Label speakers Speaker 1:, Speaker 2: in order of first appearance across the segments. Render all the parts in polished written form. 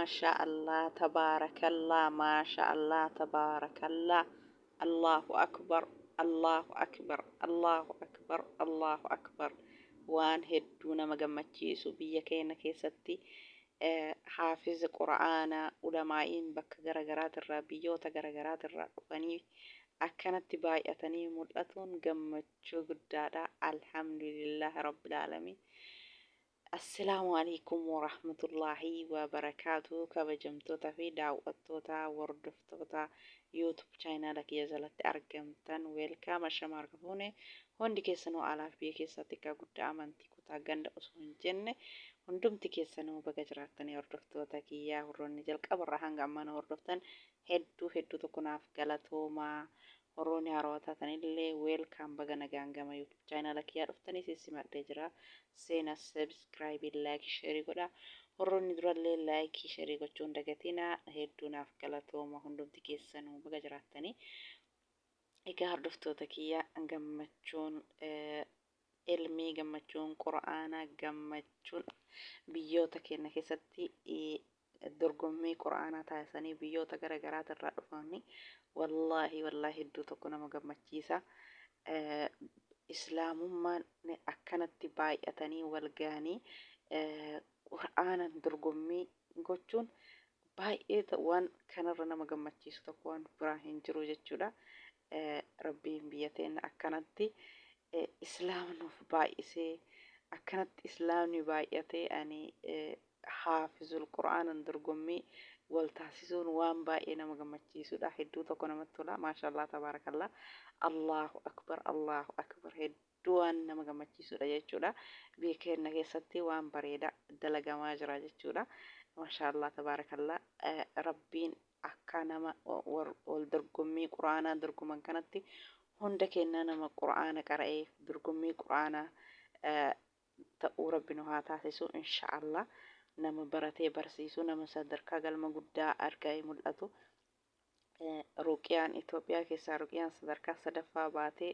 Speaker 1: Maasha Allah tabaarakallah Maasha Allah tabaarakallah Allahu akbar Allahu akbar Allahu akbar Allahu akbar waan hedduu nama gammachiisu biyya keenya keessatti haafiza qura'aanaa ulamaa'iin bakka garaagaraatirraa biyyoota garaagaraatirraa dhufanii akkanatti baay'atanii mul'atuun gammachuu guddaadha. Alhamdulillah rabbil aalamiin. Assalaamu Aleykum Warahmatullaahi Wabarakaatuh Kabajamtoota fi daawwattoota hordoftoota YouTube chaayinaala kiyya jalatti argamtan welcome ashama harka fuune hundi keessanuu alaaf biyya keessaa xiqqaa guddaa amantii kutaa ganda osoo hin jenne hundumti keessanuu baga jiraattanii hordoftoota kiyyaa warroonni jalqabarraa hanga ammaa na hordoftan hedduu hedduu tokko naaf galatoomaa. Warroonni haarawaa taatanillee welcome baga nagaan gama YouTube channel kiyyaa dhuftanii isin simadhee jira. Seena subscribe like share godha. Warroonni durallee like share gochuu hin dagatina. Hedduu naaf galatooma hundumti keessanuu baga jiraattanii. Egaa hordoftoota kiyya gammachuun ilmii, gammachuun qur'aanaa, gammachuun biyyoota keenya keessatti dorgommii qur'aanaa taasisanii biyyoota gara garaatirraa dhufanii wallaahi wallaahi hedduu tokko nama gammachiisa. Islaamummaan akkanatti baay'atanii wal gahanii qur'aanan dorgommii gochuun baay'ee waan kanarra nama gammachiisu tokko waan biraa hin jiru jechuudha. Rabbiin biyya teenna akkanatti islaama nuuf baay'isee akkanatti islaamni baay'atee ani haafizul qur'aanan dorgommii wal taasisuun waan baay'ee nama gammachiisudha. Hedduu tokko namatti tola. Maashaallah tabaarakallah. Allahu akbar Allahu akbar hedduu waan nama gammachiisudha jechuudha. Biyya keenya keessatti waan bareeda dalagamaa jira jechuudha. Maashaallah tabaarakallah. Rabbiin akka nama wal dorgommii qur'aanaa dorgoman kanatti hunda keenyaa nama qur'aana qara'ee dorgommii qur'aanaa ta'uu rabbi nu haa taasisu insha'Allah. Nama baratee barsiisu, nama sadarkaa galma guddaa arga'ee mul'atu. Ruqiyaan Itoophiyaa keessaa ruqiyaan sadarkaa sadaffaa baatee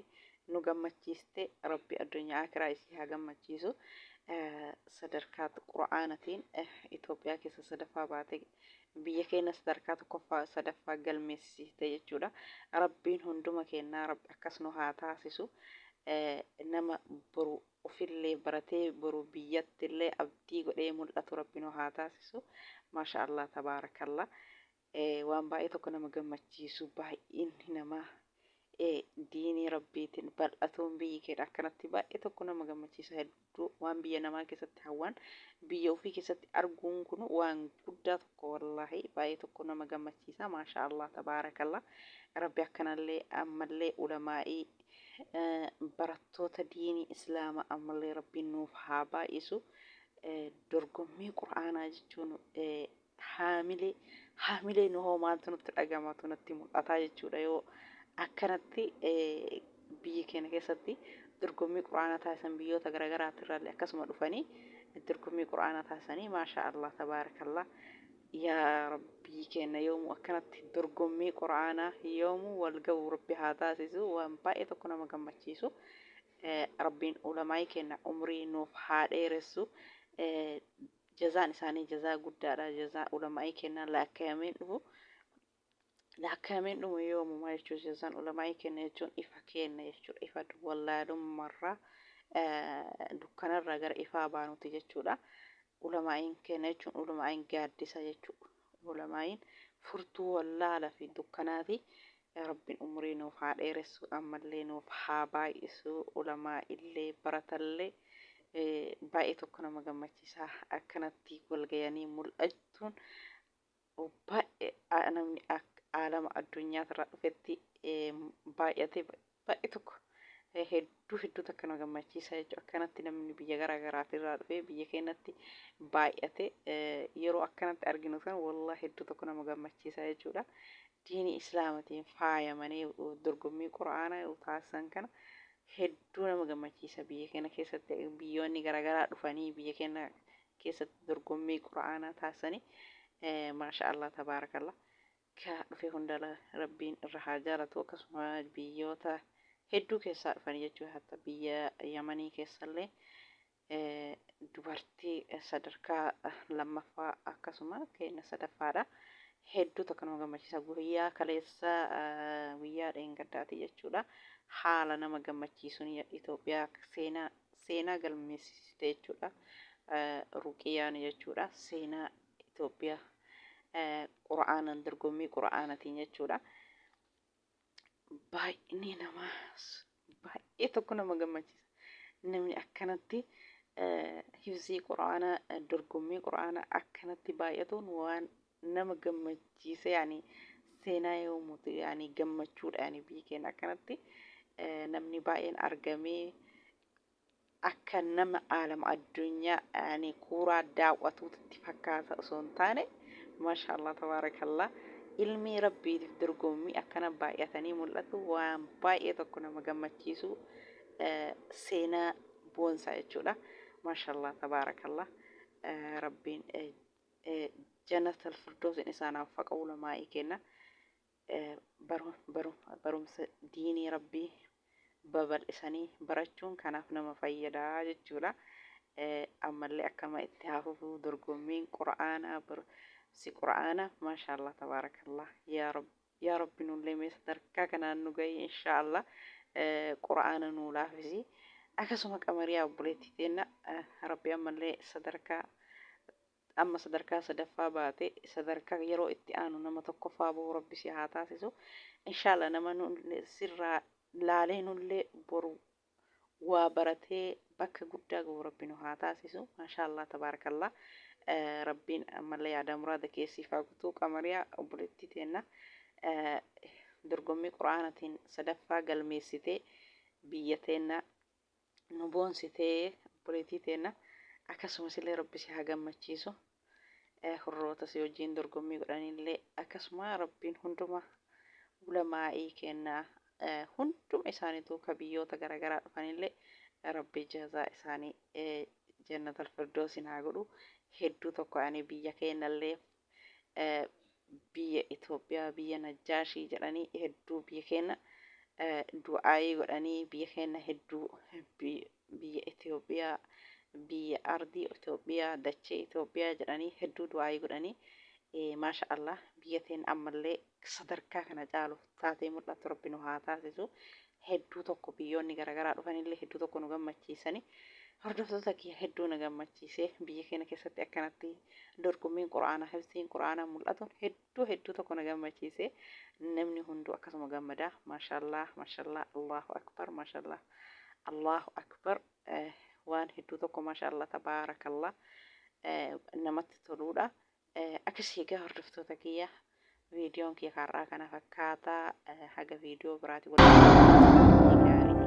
Speaker 1: nu gammachiiste rabbi addunyaa akiraa isii haa gammachiisu. Sadarkaa qur'aanatiin Itoophiyaa keessa sadaffaa baatee biyya keenya sadarkaa tokkoffaa sadaffaa galmeessiste jechuudha. Rabbiin hunduma keenyaa rabbi akkas nu haa taasisu. Nama boru ofillee baratee boru biyyattillee abdii godhee mul'atu rabbi nu haa taasisu. Maasha Allah tabaarakallah. Waan baay'ee tokko nama gammachiisu baay'inni namaa diinii rabbiitiin bal'atuun biyyi keenya akkanatti baay'ee tokko nama gammachiisa hedduu waan biyya namaa keessatti hawwan biyya ofii keessatti arguun kun waan guddaa tokko wallaahi baay'ee tokko nama gammachiisa maasha Allah tabaarakallah rabbi akkanallee ammallee ulamaa'ii barattoota diinii islaama ammallee rabbiin nuuf haa baay'isu dorgommii qur'aanaa jechuun haamilee haamilee nu hoo maaltu nutti dhagamaatu natti mul'ataa jechuudha yoo akkanatti biyya keenya keessatti dorgommii qur'aanaa taasisan biyyoota garaagaraatirraallee akkasuma dhufanii dorgommii qur'aanaa taasisanii maashaa Allah tabaarakallah yaa rabbii keenya yoomuu akkanatti dorgommii qur'aanaa yoomuu wal ga'u rabbi haa taasisu waan baay'ee tokko nama gammachiisu rabbiin ulamaa'ii keenya umrii nuuf haa dheeressu. Jazaan isaanii jazaa guddaadha. Jazaa ulamaa'ii kennaa laakkayameen dhufu. Laakkayameen dhumu yoomumaa jechuun jazaan ulamaa'ii kenna jechuun ifa kenna jechuudha. Ifa wallaalummarraa dukkanarraa gara ifaa baanuti jechuudha. Ulamaa'iin kenna jechuun ulamaa'iin gaaddisa jechuudha. Ulamaa'iin furtuu wallaala fi dukkanaati. Rabbiin umurii nuuf haa dheeressu ammallee nuuf haa baay'isu ulamaa'illee baratallee baay'ee tokko nama gammachiisa akkanatti wal gayanii mul'achuun baay'ee namni aalama addunyaa irraa dhufetti baay'ate baay'ee tokko hedduu hedduu takka nama gammachiisa jechuudha. Akkanatti namni biyya garaa garaatirraa dhufee biyya keenyatti baay'ate yeroo akkanatti arginu kan wallahi hedduu tokko nama gammachiisa jechuudha. Diinii islaamatiin faayamanii dorgommii qura'aanaa yoo taasisan kana hedduu nama gammachiisa. Biyya keenya keessatti biyyoonni garaagaraa dhufanii biyya keenya keessatti dorgommii qura'aanaa taasisanii maasha Allah tabaarakallah. Ka dhufe hunda rabbiin irra haa jaalatu akkasuma biyyoota hedduu keessaa dhufanii jechuudha hatta biyya Yamanii keessallee Dubartii sadarkaa lammaffaa akkasuma keenya sadaffaadha. Hedduu tokko nama gammachiisa. Guyyaa kaleessa, guyyaa dheengaddaati jechuudha. Haala nama gammachiisuun Itoophiyaa seenaa galmeessiste jechuudha. Ruqiyaan jechuudha. Seenaa Itoophiyaa qura'aanan dorgommii qura'aanatiin jechuudha. Baay'inni namaa baay'ee tokko nama gammachiisa. Namni akkanatti hifzii qura'aanaa, dorgommii qura'aanaa akkanatti baay'atuun waan nama gammachiise, yaani seenaa yoomuuti, yaani gammachuudha, yaani biyyi keenya akkanatti namni baay'een argamee akka nama aalama addunyaa yaani kuuraa daawwatuutti fakkaata osoo hin taane, maashaallah tabaarakallah, ilmii rabbiitiif dorgommii akkana baay'atanii mul'atu waan baay'ee tokko nama gammachiisu, seenaa boonsaa jechuudha. Maashaallah tabaarakallah, rabbiin jannatal firdoosin isaan haa waffaqu ulamaa'ii kenna. Barumsa diinii rabbii babal'isanii barachuun kanaaf nama fayyada jechuudha. Ammallee akkama itti haa fufu dorgommiin qura'aanaa, barumsi qura'aanaa. Maashaallah tabaarakallah, yaa rabbi, yaa rabbi, nullee mee sadarkaa kanaan nu gahi, inshaallah qura'aana nuu laafisi. Akkasuma Qamariyaa obboleettii teenna, rabbi ammallee sadarkaa amma sadarkaa sadaffaa baate, sadarkaa yeroo itti aanu nama tokkoffaa bahu rabbi si haa taasisu inshallah. Nama sirraa laalee nullee boru waa baratee bakka guddaa gahu rabbi nu haa taasisu. Maashaallah tabaarakallah, rabbiin ammallee yaada muraada keessiif haa guutuu. Qamariyaa obboleettii teenna dorgommii qura'aanatiin sadaffaa galmeessitee biyya teenna nu boonsitee, obboleettii teenna, akkasumas illee rabbi si haa gammachiisu. Hurroota si wajjin dorgommii godhanillee akkasuma rabbiin hunduma ulamaa'ii kenna, hunduma isaaniitu ka biyyoota garaagaraa dhufanillee rabbi jazaa isaanii jannatal firdoosiin haa godhu. Hedduu tokko ani biyya keenyallee biyya Itoophiyaa, biyya Najjaashii jedhanii hedduu biyya keenya du'aayii godhanii, biyya keenya hedduu biyya Itoophiyaa, biyya ardii Itoophiyaa, dachee Itoophiyaa jedhanii hedduu du'aayii godhanii. Maasha Allah, biyya teenya ammallee sadarkaa kana caalu taatee mul'attu rabbi nu haa taasisu. Hedduu tokko biyyoonni garaagaraa dhufanillee hedduu tokko nu gammachiisani. Hordoftoota kiyya, hedduu na gammachiise. Biyya keenya keessatti akkanatti dorgommiin quraanaa, hifziin quraanaa mul'atuun hedduu hedduu tokko na gammachiise. Namni hunduu akkasuma gammada. Maashaallah, maashaallah, Allahu akbar, maashaallah, Allahu akbar. Waan hedduu tokko maashaallah tabaarakallah namatti toluudha. Akkasii egaa hordoftoota kiyya, viidiyoon kiyya har'aa kana fakkaataa. Haga viidiyoo biraati waliin gaarii.